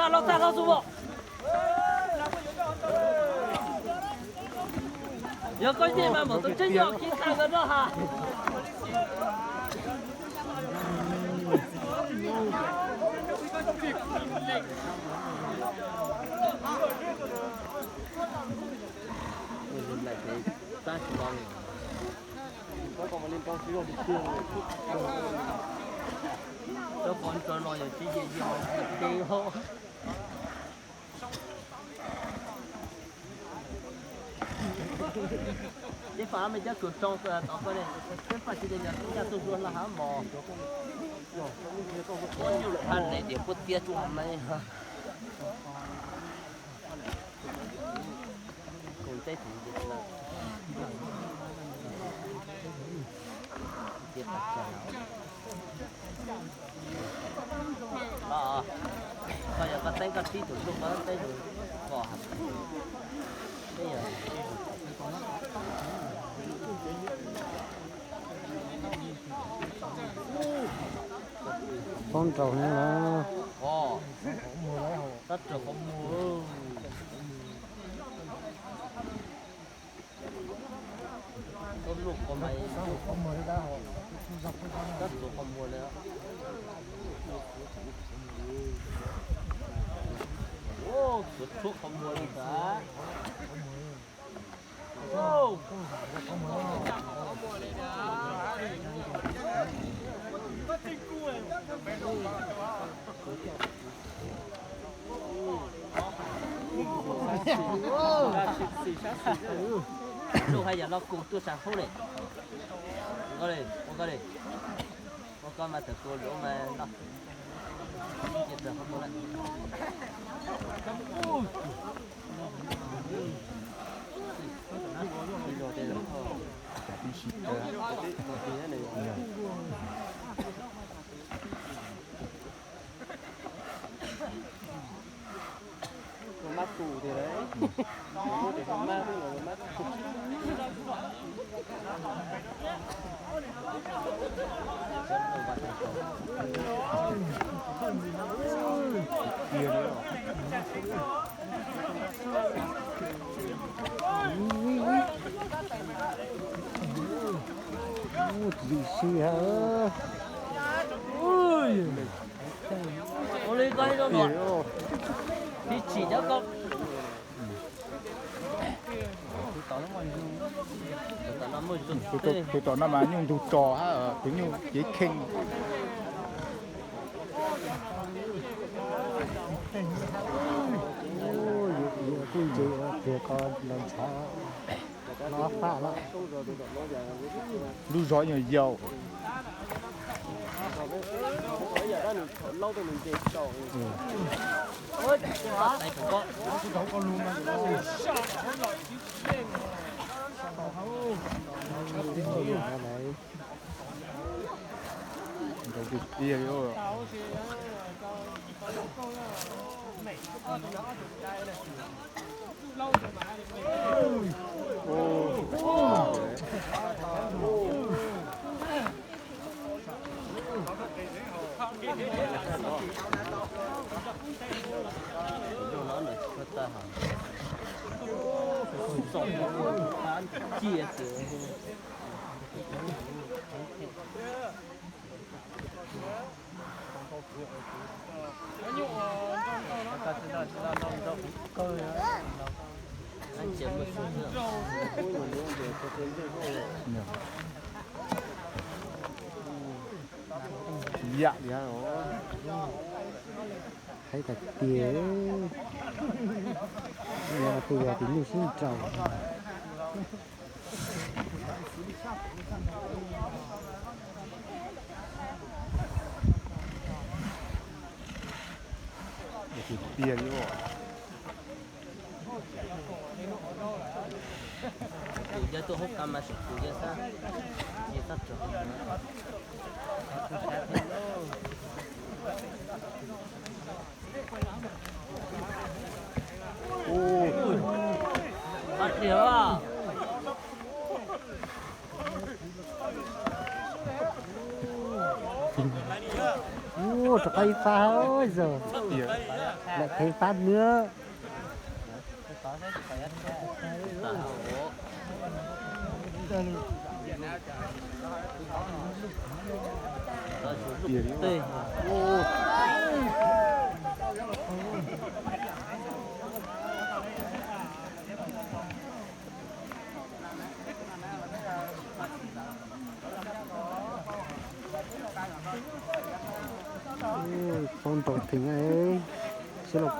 Los tag los tus vos. Yog koj nce mas npaum tus tseeb yog kis tag nkawd no ha. Cov qhov ntawd no yog tsis yog yog teb os. Ceb faj me cab kws tsoo tod koj ne, ceb faj tsis tias yog caj tug dua hla hav mos. Puab nyuj lawm phaj ne tias puab tiab tsuj ha me. Tus ntxeb tus ntxeb lawm. Cia tas kiag los. Koj yog koj teeb koj tib tus hlub koj teeb tus pom. Poob nraud no. Tab raws qhov muag. Tub luj qhov mas, tab txuas qhov muag li. Txuas tshuab qhov muag li ntag. Luj hais yam no kuv tuaj tsav hub ne. Ua koj li, ua koj li. Ua koj mas tawm tua luv mas no. Ces tawm hub tua lawm. Mab tu tiag lauj. Muab tes mab xwb los mab tu. Ntxim siab. Ua li koj ib zaug no, tib tsim cov koj. Tus tom no mas nyuj ntug tso hab, tus nyuj cev kheej. Kuj nce tiag ko los ntshav no faj lawm. Lub zos nyuag yaus. Nrau tiag tiag li. Yam li hais tag tiag, no kuj yog tus nyuj sib nraus. Tiag li os. Tus yawg tuaj hoob kas mas sim tus yawg xab, yawg xab rog. Ua, hab tiag. Ua rov qab ib fab zog, lawm thev fab nws. Txhob nrau theev, saib los kuj